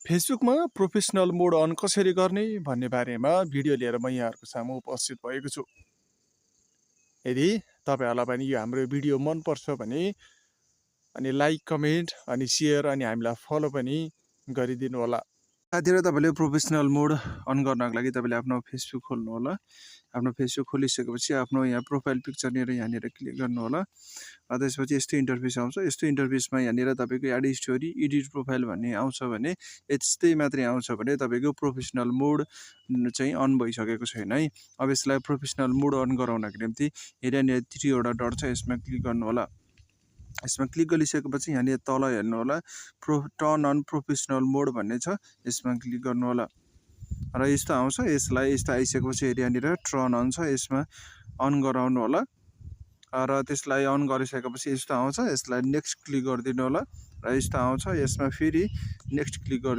फेसबुकमा professional mode on कसरी गर्ने भन्ने बारेमा भिडियो लिएर म यहाँहरूको सामु उपस्थित भएको छु। यदि तपाईहरुलाई पनि यो हाम्रो भिडियो मन पर्छ भने अनि लाइक, कमेन्ट अनि शेयर अनि हामीलाई फलो पनि गरिदिनु होला। साथीहरु तपाईले प्रोफेसनल मोड अन गर्नको लागि तपाईले आफ्नो फेसबुक खोल्नु होला। आफ्नो फेसबुक खोलिसकेपछि आफ्नो यहाँ प्रोफाइल पिक्चर लिएर यहाँनिर क्लिक गर्नु होला। त्यसपछि यस्तो इन्टरफेस आउँछ। यस्तो इन्टरफेसमा यहाँनिर तपाईको एड स्टोरी, एडिट प्रोफाइल भन्ने आउँछ भने यस्तै मात्रै आउँछ भने तपाईको प्रोफेसनल मोड चाहिँ अन भइसकेको छैन है। अब यसलाई प्रोफेसनल मोड अन गराउनको निम्ति यहाँनिर 3 वटा डट छ, यसमा क्लिक गर्नु होला। यसमा क्लिक गरिसकेपछि यहाँनिर तल हेर्नु होला टर्न अन प्रोफेसनल मोड भन्ने छ, यसमा क्लिक गर्नु होला। र यस्तो आउँछ। यसलाई यस्तो आइसकेपछि यहाँनिर टर्न अन छ, यसमा अन गराउनु होला। र त्यसलाई अन गरिसकेपछि यस्तो आउँछ। यसलाई नेक्स्ट क्लिक गरिदिनु होला। र यस्तो आउँछ। यसमा फेरि नेक्स्ट क्लिक